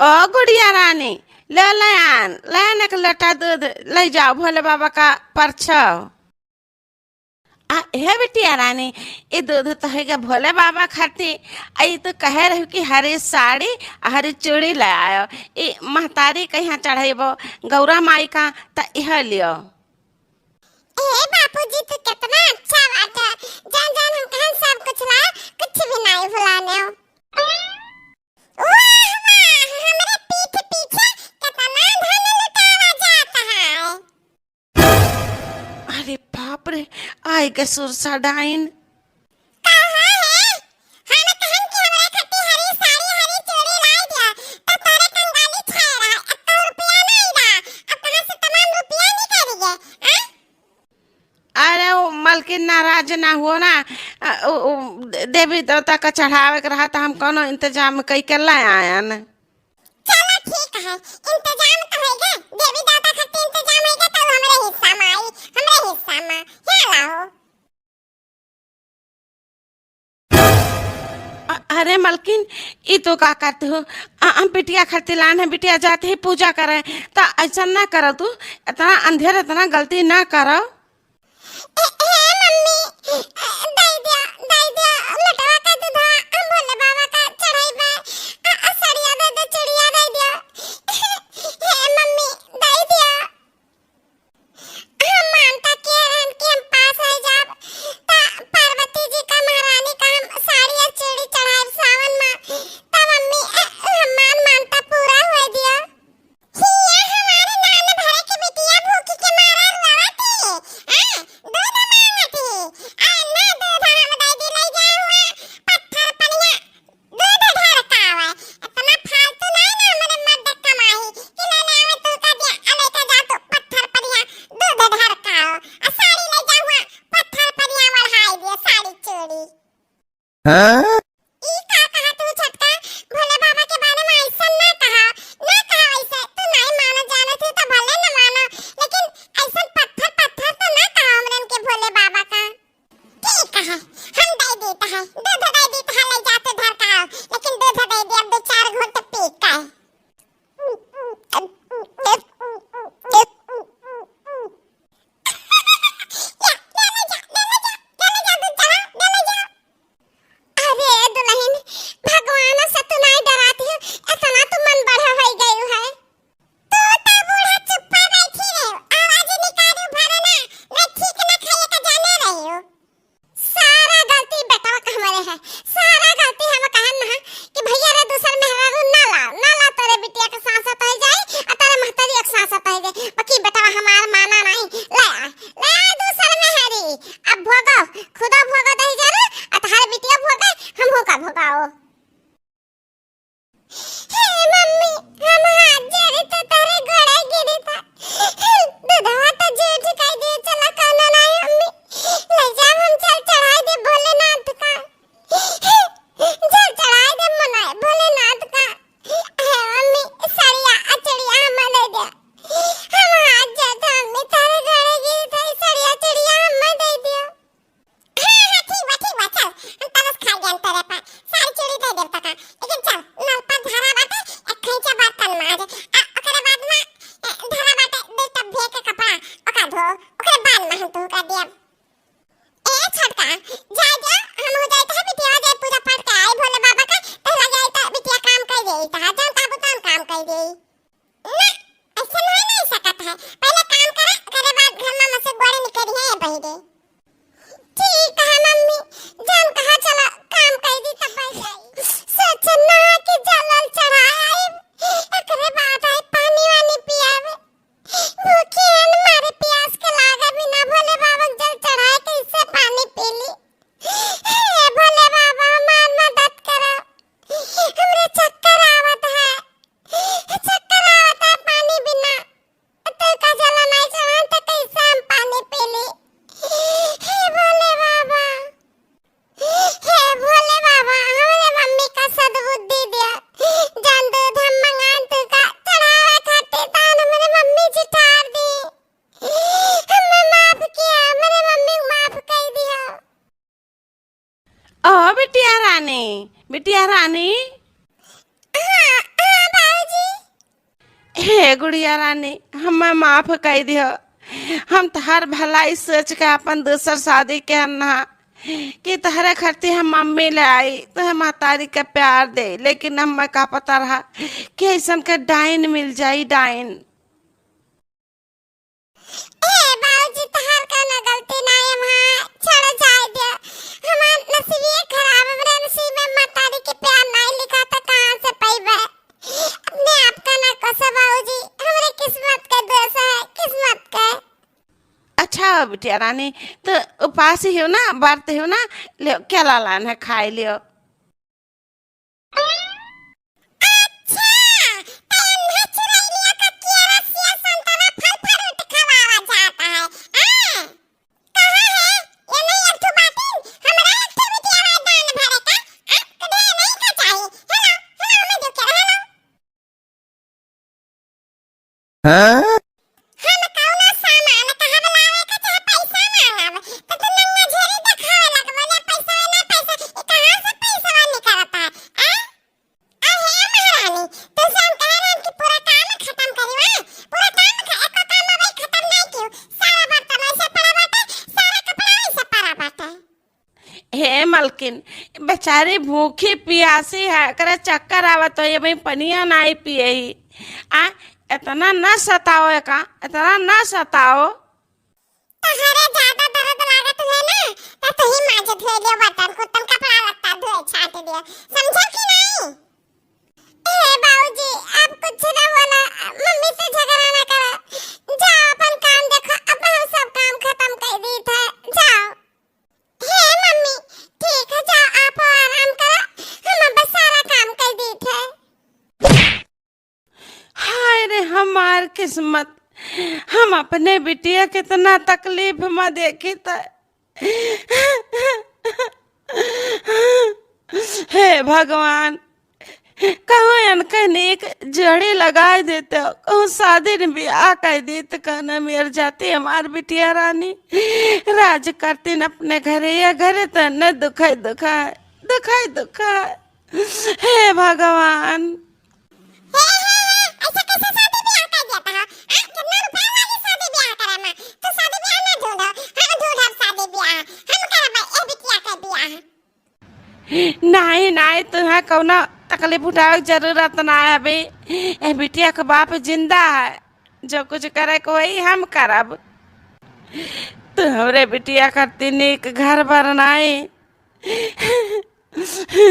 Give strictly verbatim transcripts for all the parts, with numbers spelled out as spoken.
ओ गुड़िया रानी, ले, ले आन, ले आन एक लोटा दूध, ले जाओ भोले बाबा का परछाव। आ, हे बिटिया रानी, ई दूध तो है गे भोले बाबा खाती, आ ई तो कहे रही कि हरी साड़ी, हरी चूड़ी ले आयो, ई महतारी कहिया चढ़ाइबो, गौरा माई का, त इह लियो। ए बापूजी, तू कितना अच्छा बात है, जान जान हम कहन सब कुछ लाए, कुछ भी नहीं भुलाने हो। वाह, वाह, हमरे पीठ पीछे कितना धन लुटावा जाता है। अरे बाप रे, आए गे सुरसा डाइन। कहा है? हम कहन कि हमरे खातिर हरी साड़ी, हरी चूड़ी लाई दिया, तो तोरे कंगाली छाए रहा, एको रुपया नहीं रहा। अब कहाँ से तमाम रुपया निकालिए, हैं? अरे, वो मलकिन नाराज ना हो ना, अ, उ, उ, दे-, देवी देवता का चढ़ावे के रहा, त हम कौनो इंतजाम कई के ले आयन। चलो ठीक है, इंतजाम तो होइगे, देवी देवता खातिर इंतजाम होइगे, तो हमरे हिस्सा में आई, हमरे हिस्सा में, यहाँ लाओ। अ-, अरे मलकिन, ई तो का करते हो? अ, हम बिटिया खातिर लान है, बिटिया जाते ही पूजा करे, त ऐसा ना करो तू, इतना अंधेर, इतना गलती ना करो। ए, हे मम्मी, ए, दई दिया, दई दिया, लोटवा का दूधवा, हम भोले बाबा का चढ़ाई बा। आ, आ, सड़िया दे दे, चुड़िया दई दिया। हे मम्मी, दई दिया। हम मानता किए रहन कि हम पास हो जाब, ता पार्वती जी का महारानी का हम साड़ी और चूड़ी चढ़ाई सावन में, ता मम्मी, ए, हमार मानता पूरा हो दिया। हिया हमारे नान भरे के बिटिया भूख के मारा रोवत ही, आ, दूध मांगत ही। आ, ना दूध हम दे दी, ले जाए हुआ पत्थर पनिया, दूध ढरकावे। इतना फालतू नहीं ना हमरे मर्द कमाई कि ले ले आवे तू का दिया, आ लेके जा तू पत्थर पनिया, दूध ढरकाओ। आ साड़ी ले जा हुआ पत्थर पनिया ओढ़ाई दिए, साड़ी चूड़ी। हाँ? ई का कहा तू छोटका? भोले बाबा के बारे में ऐसा ना कहा, ना कहा वैसे। तू नहीं मानो जानो थी तो भले न मानो, लेकिन ऐसा पत्थर पत्थर तो ना कहा हमरन के भोले बाबा का। ठीक है, हम दे देता है, दूध दे देता है, ले जाते धर का आओ, लेकिन दूध दे दे, अब दो चार घूंट पी के। अरे दुल्हन, भगवान से तू नाई डराती हो, इतना तू मन बढ़ा होई गई है। तू तो बूढ़ा चुप्पा बैठी रहो, आवाज निकालू भरे ना, ना ठीक ना खाए का जाने रही हो। सारा गलती बेटवा का हमरे है, सारा गलती हम कहन ना है कि भैया रे दूसर मेहरारू ना लाओ, ना लाओ, तोरे बिटिया के सासत हो जाए और तोरे महतारी के सासत हो जाए, बाकी बेटवा हमार माना नहीं, ले आ, ले आ दूसर मेहरी, अब भोगो, खुदा भोगो दही जानू, और तोहर बिटिया भोगे, हमहू का भोगाओ। हे मम्मी, हम हाथ जोड़ी तो तोरे गोड़े गिरी था। दूधवा तो झूठ कह दिए, चला कौनो नहीं मम्मी। ले जा, हम जल चढ़ाई दे भोलेनाथ का। जल चढ़ाई दे मनाए भोलेनाथ का। हे मम्मी, सड़िया अचड़िया हम दे दे। हम हाथ जोड़ मम्मी, तोरे गोड़े गिरी था, सड़िया चड़िया हम दे दियो। हाँ, हाँ, ठीक बा, ठीक बा, चल, हम तरस खा गए तोरे पर, सारी चूड़ी दे देब तका, लेकिन चल, नल पर धरा बाटे, एक खैंचा बर्तन माज, आ ओकरे बाद में, ए, धरा बाटे, दो टब्बे के कपड़ा, ओका धो, ओकरे बाद में हम तोहका देब। ए, छोटका, जाए दे, हम हो जाए तो बिटिया जाए पूजा पाठ के आई भोले बाबा का, तो लगे आई तो बिटिया काम कर दे, तो जौन कहबू तौन काम कर दे। ना, ऐसे नहीं, नहीं सकत है। पहले काम करा, ओकरे बाद घर में से गोड़े निकली है ये बहिरे। ठीक है मम्मी, जौन कहा चला, काम कर दी तब बह जाई। सोचन ना कि जलल चढ़ाए आई, ओकरे बाद आई पानी वानी पियावे। भूखी हन, मारे प्यास के लागे बिना भोले बाबा के जल चढ़ाए कैसे पानी पी ली? हे भोले बाबा, हमार मदद करो, हमरे चक्कर आवत है। चक्कर आवता पानी बिना। तू का जला नहीं चढ़ान तो कैसे हम पानी पी ली? हे भोले बाबा, हे भोले बाबा, हमरे मम्मी का सद्बुद्धि दिया। जौन दूध हम मंगान तू का चढ़ावे खातिर, तौन हमरे मम्मी जी ठार दी। हमें माफ किया, हमरे मम्मी को माफ कर दिया। ओ बिटिया रानी, बिटिया रानी। हाँ, हाँ, बाबूजी। हे गुड़िया रानी, हमें माफ कइ दियो। हम तोहार भलाई सोच के अपन दूसर शादी के अन्ना कि तोहरे खातिर हम मम्मी ले आई, तोहरे महतारी के प्यार दे, लेकिन हमें का पता रहा कि ऐसन के डाइन मिल जाई, डाइन। ए बाबूजी, तोहार कउनो गलती नाहीं है, वहाँ छोड़ो, जाए दे। हमार नसीबिये खराब, हमरे नसीब में महतारी के प्यार नाहीं लिखा, त कहाँ से पइबे? अपने आप का ना कोसो बाबूजी, हमरे किस्मत के दोष है, किस्मत के। अच्छा हो बिटिया रानी, तो उपास ही हो ना, व्रत ही हो ना, ले केला लान है, खाए लियो। अच्छा, तो अन्हा चुरैलिया का केरा, सेब, संतरा, फल फ्रूट खवावा जाता है, हाँ? कहाँ है? ये नहीं एक ठो बाटिन, हमरा एक ठो बिटिया बा दान भरे का, आपके ढेर नहीं का चाहिए। हेलो, हेलो, मैं जो कह रहा, हेलो। हाँ? हम कउनो सामान कहब लावे के चाहे पैसा मांगब, त तू नंगा झोरी देखावे लगबो, ले पैसा ना पैसा, ई कहाँ से पैसा निकलता है? आ? आ हे महारानी, तू से हम कहे रहन कि पूरा काम खतम करी, हाँ? पूरा काम ख-, एको काम अबे खतम नहीं कियो। सारा बर्तन ऐसे पड़ा बाटे, सारा कपड़ा ऐसे पड़ा बाटे। हे मलकिन, बेचारी भूखी पियासी है, एकरे चक्कर आवत हो, ये भाई पनिया नाहीं पिए ही। आ, इतना ना सताओ एका, इतना ना सताओ। तोहरे ज्यादा दर्द लागत है ना, तो तू ही माजे धोए लियो बर्तन, कुर्तन, कपड़ा लत्ता धोए छाट दियो, समझो कि नहीं? हे बाबूजी, अब कुछ ना बोला, मम्मी से झगड़ा ना करा, जाओ अपन काम देखो, अब हम सब काम खतम कर दी थे, जाओ। हे मम्मी, ठीक है, जाओ आप आराम करो, हम अब सारा काम कर दी थे। हाय रे हमार किस्मत, हम अपने बिटिया कितना तकलीफ में देखी त। हे भगवान, कहूँ इनके नीक जड़ी लगाए देते, कहूँ शादी न ब्याह कर देते, कहना मेर जाती हमार बिटिया रानी राज करती न अपने घरे, या घरे त न दुखाई दुखाई, दुखाई दुखाई। हे भगवान। हे, हे, हे, ऐसे कैसे शादी ब्याह कर देता है? आ, कितना रुपया वाली शादी ब्याह करे में? तू शादी ब्याह ना ढूंढो, हम ढूंढब शादी ब्याह, हम करब ए बिटिया के ब्याह। नाहीं, नाहीं, तुहें कउनो तकलीफ उठावे के जरूरत ना है अभी। ए बिटिया के बाप जिंदा है, जो कुछ करे के वही हम करब। तू हमरे बिटिया खातिर नीक घर बर नाहीं,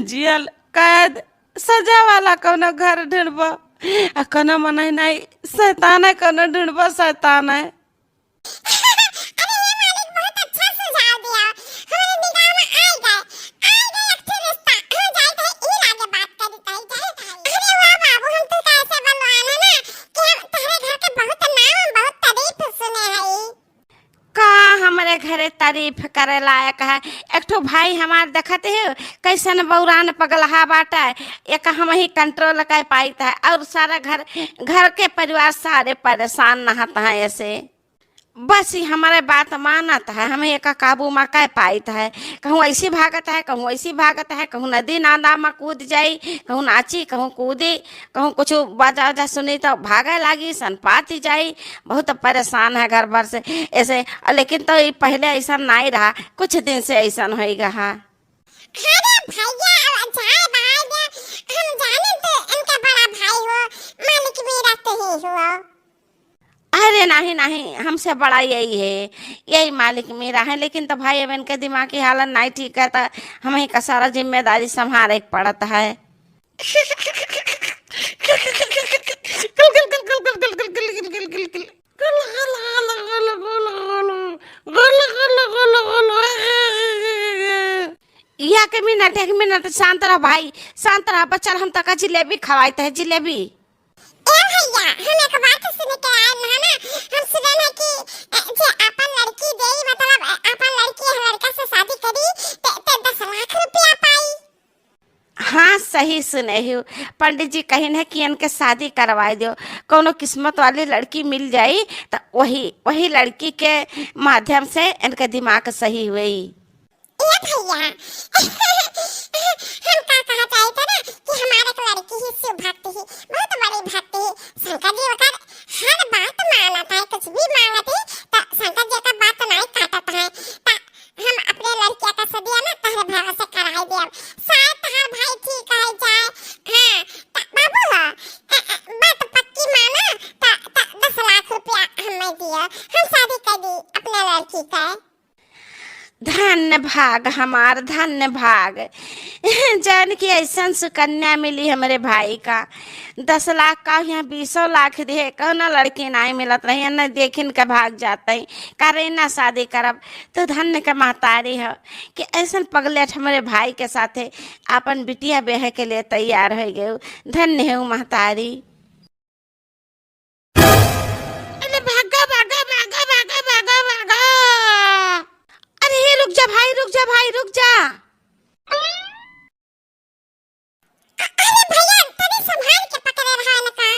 जियल कैद सजा वाला कउनो घर ढूंढबो, आ कउनो मनई नाहीं, शैताने कउनो ढूंढबो, शैताने। अरे ये मालिक, बहुत अच्छा सुझाव दिया, हमारे निगाह में आइ गए, आइ गए एक ठे रिश्ता, हम जाइत है ई लागे बात करी ताई, जाइत है। अरे वाह बाबू, हम तो कैसे बलवान है ना कि हम तोहरे घर के बहुत नाम, बहुत तारीफ सुने हई। का हमरे घरे तारीफ करे लायक है? एक ठो भाई हमार देखत है, कैसन बौरान पगलहा बाटे, एक हम ही control कर पाइत है, और सारा घर, घर के परिवार सारे परेशान नहत हैं ऐसे। बस ही हमरे बात मानत है, हम एका काबू में कर पाइत है। कहूँ ऐसी भागत है, कहूँ ऐसी भागत है, कहूँ नदी नादा में कूद जाई, कहूँ नाची, कहूँ कूदी, कहूँ कुछ बाजा उजा सुनी तो भागे लागी, सनपाती जाई। बहुत परेशान है घर भर से ऐसे। लेकिन तो ये पहले ऐसा नाहीं रहा, कुछ दिन से ऐसा होई गहा। अरे भैया, अब जाए बाज, हम जाने तो इनका बड़ा भाई हो, मालिक मेरा तो ही हो। अरे नाहीं, नाहीं, हमसे बड़ा यही है, यही मालिक मेरा है। लेकिन तो भाई, अब इनके दिमागी हालत नाहीं ठीक है, तो हम ही का सारा जिम्मेदारी संभाले के पड़त है। एक मिनट, एक मिनट, शांत रह भाई, शांत रह। बच्चा, हम तका जिलेबी खवाइत है, जिलेबी। ए भैया, हम एक बात सुन के आए हैं ना, हम सुने हैं कि, अ, जे अपन लड़की देई, मतलब, अ, अपन लड़की या लड़का से शादी करी, ते, ते दस लाख रुपया पाई। हाँ, सही सुने हो। पंडित जी कहिन है कि इनके शादी करवाए दो, कउनो किस्मत वाली लड़की मिल जाई, तो वही, वही लड़की के माध्यम से इनके दिमाग सही हुई। ए भैया, हम का कहा चाहत है ना कि हमारे एक लड़की ही शिव भक्त ही, बहुत बड़ी भक्त ही, शंकर जी ओका धन्य भाग हमार, धन्य भाग। जौन कि अइसन सुकन्या मिली हमरे भाई का। दस लाख का यहाँ बीसों लाख दिहे, कौनो लड़की नाहीं मिलत रही, न देखिन के भाग जात ही। करे ना शादी करब, तो धन्य के महतारी हो कि अइसन पगलेट हमरे भाई के साथे आपन बिटिया ब्याहे के लिए तैयार होइ गयो। धन्य है उ महतारी। अरे भागा, भागा, भागा, भागा, भागा, भागा। अरे ये रुक जा भाई, रुक जा भाई, रुक जा। अ-, अरे भैया, तनी संभाल के पकड़े रहा इनका।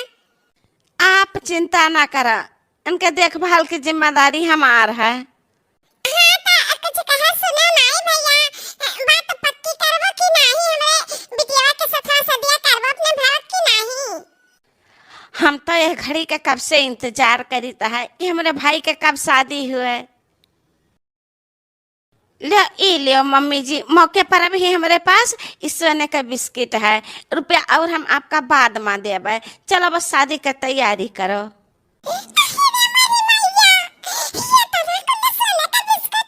आप चिंता ना करा, इनके देखभाल की जिम्मेदारी हमार है। हाँ, त कुछ कहा सुना नाई भैया, बात पक्की करबो कि नाई, हमरे बिटिया के सथवा सदिया करबो अपने भरत कि नाई? हम तो यह घड़ी के कब से इंतजार करीत है कि हमरे भाई के कब शादी हुए। ले, ई लियो मम्मी जी, मौके पर अभी हमरे पास ई सोने का बिस्किट है, रुपया और हम आपका बाद में देबे। चलो बस शादी के तैयारी करो। अरे मोरी मैया, ये तो ना कुल सोने का बिस्कुट,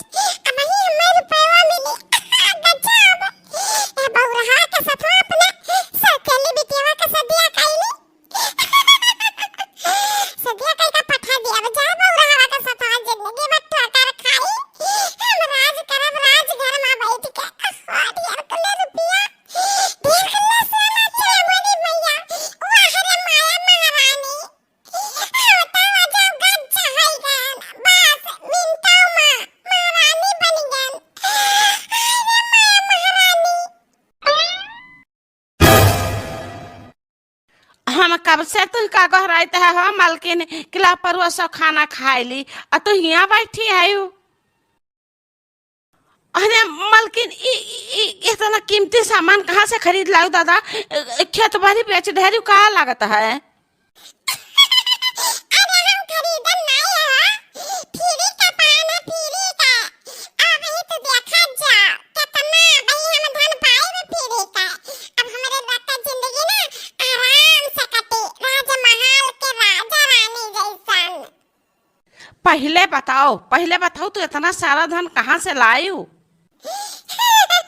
अब ही हमें रुपया मिली। गजब। ए बौरहा के सथवा अपने सौतेली बिटिया के सदिया कइली। सदिया कइका पठा दिया, अब जा बौरहा के सथवा जिंदगी भर ठोकर खाई। हम राज करब राजघर में बैठ के। अहो, ढेर कुल रुपया, ढेर कुल सोना, चला मोरी मैया। वाह रे माया महारानी। हम कब से तुहका गोहराइत है हो मलकिन, कि ला परुआ सब खाना खाइ ली, आ तू हियाँ बैठी है। अरे मलकिन, ई, ई, ई इतना कीमती सामान कहाँ से खरीद लाऊ दादा? ए, खेत बारी बेच ढेरू का लागत है? अरे हम खरीदन नाई है, फ्री का पान है, फ्री का। अब ही तो देखा जा, कितना भाई हम धन पाए भी फ्री का। अब हमरे लड़का जिंदगी ना आराम से कटे, राजमहल के राजा रानी जैसन। पहिले बताओ, पहिले बताओ, तू इतना सारा धन कहाँ से लायू? अरे,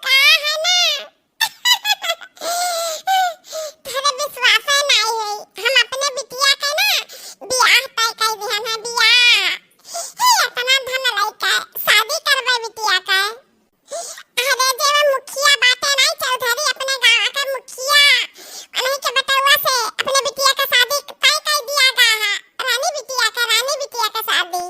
का है ना, तोहरे विश्वास है नाई है, हम अपने बिटिया के ना बियाह तय कर दिहन है, बियाह। हे, इतना धन लइके शादी करबे बिटिया के। अरे जे वो मुखिया बाटे नाई चौधरी अपने गाँव के मुखिया, उन्हीं के बटउआ से अपने बिटिया के शादी तय कर दिया गया है। रानी बिटिया के, रानी बिटिया के शादी।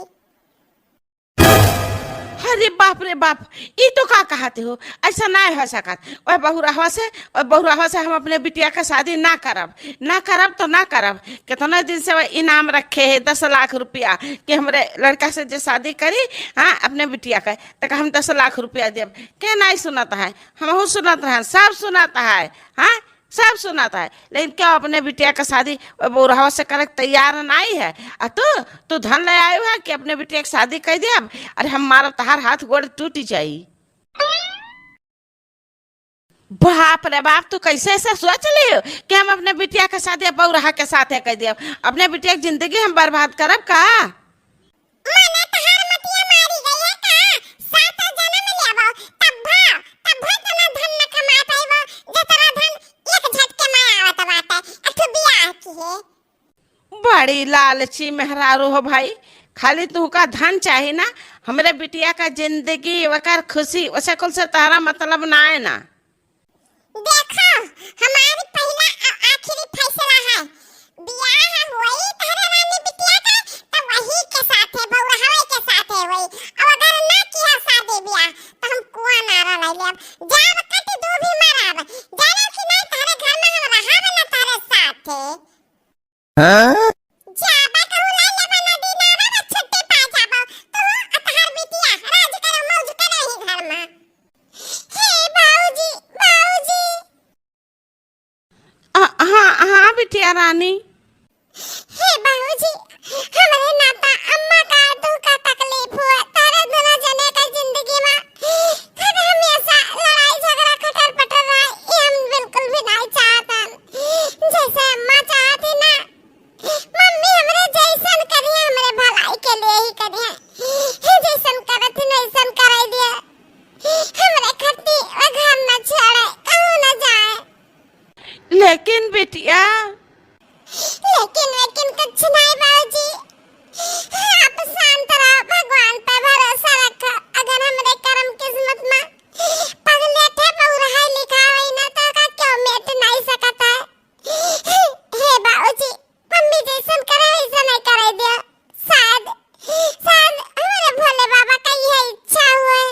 अरे बाप रे बाप, ई तो का कहते हो, ऐसा नाहीं हो सकत। ओए बहुरहवा से, ओए बहुरहवा से हम अपने बिटिया के शादी ना करब, ना करब तो ना करब। कितना दिन से वो इनाम रखे है दस लाख रुपया कि हमरे लड़का से जे शादी करी, हाँ, अपने बिटिया के, तक हम दस लाख रुपया देब। के नाहीं सुनत है? हमहू सुनत रहन, सब सुनत है, हाँ, सब सुनत है, लेकिन क्यों अपने बिटिया के शादी वो बौरहवा से करे के तैयार नाहीं है? आ तू, तू धन ले आयु है कि अपने बिटिया के शादी कर देब? अरे हम मारब, तहार हाथ गोड़ टूट जाई। बाप रे बाप, तू कैसे ऐसे सोच लियो कि हम अपने बिटिया के शादी बौरहा के साथे कर देब? अपने बिटिया के जिंदगी हम बर्बाद करब का? मने तहार मतिया मारी गई है का? सात जन्म लेबो, तब्बो, तब्बो इतना धन न कमा पाइबो, जतरा धन एक झटके में आवत बाटे। अठु बियाह की है। बड़ी लालची मेहरारू हो भाई, खाली तुहका धन चाही ना, हमरे बिटिया का जिंदगी, ओकर खुशी, ओसे कुल से तहरा मतलब ना है ना। देखो, हमारी पहला और आखिरी फैसला है, बियाह होई तहरे रानी बिटिया का, तो वही के साथे, बौरहवे के साथे होई। और अगर ना किया शादी बियाह, तो हम कुआं नारा ले लेब। जाब कट दू भी मरब। जाने कि नहीं, तहरे घर में हम रहब ना तहरे साथे। हाँ? जाबा कहूँ ला लेबा नदी नारा में छुट्टी पा जाबो। तू आ तहार बिटिया राज करो, मौज करो ही घर में। हे बाबूजी, बाबूजी। आ, हाँ, हाँ बिटिया रानी। हे बाबूजी, हमरे नाता अम्मा का दुख का तकलीफ हुआ, तारे दोनों जने का जिंदगी में हर हमेशा लड़ाई झगड़ा खटर पटर रहा, ये हम बिल्कुल भी नहीं चाहतन। जैसे अम्मा चाहती ना, मम्मी हमरे जैसन करिहे, हमरे भलाई के लिए ही करिहे। हे जैसन करत ही वैसन लेकिन बिटिया, लेकिन, लेकिन कुछ नहीं बाबूजी, आप शांत रहो, भगवान पे भरोसा रखो। अगर हमरे करम किस्मत में पगलेठे पौरहा लिखा होई ना, तो का क्यों मेट नहीं सकत है? हे बाबूजी, मम्मी जैसन करे वैसन नहीं करे दियो। शायद, शायद हमारे भोले बाबा का यह इच्छा हुए।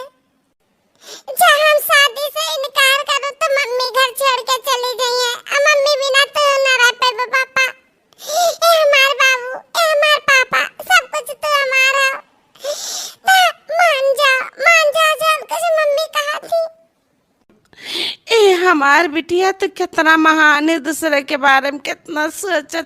जब हम शादी से इनकार करो तो मम्मी घर छोड़ के चली गई है, और मम्मी बिना तो ना रह पाएबो पापा। ए हमार बाबू, ए हमार पापा, सब कुछ तो हमार हो। तो मान जा, मान जा, जौन कुछ मम्मी कहा थी। ए हमार बिटिया तो कितना महान है, दूसरे के बारे में कितना सोचत है।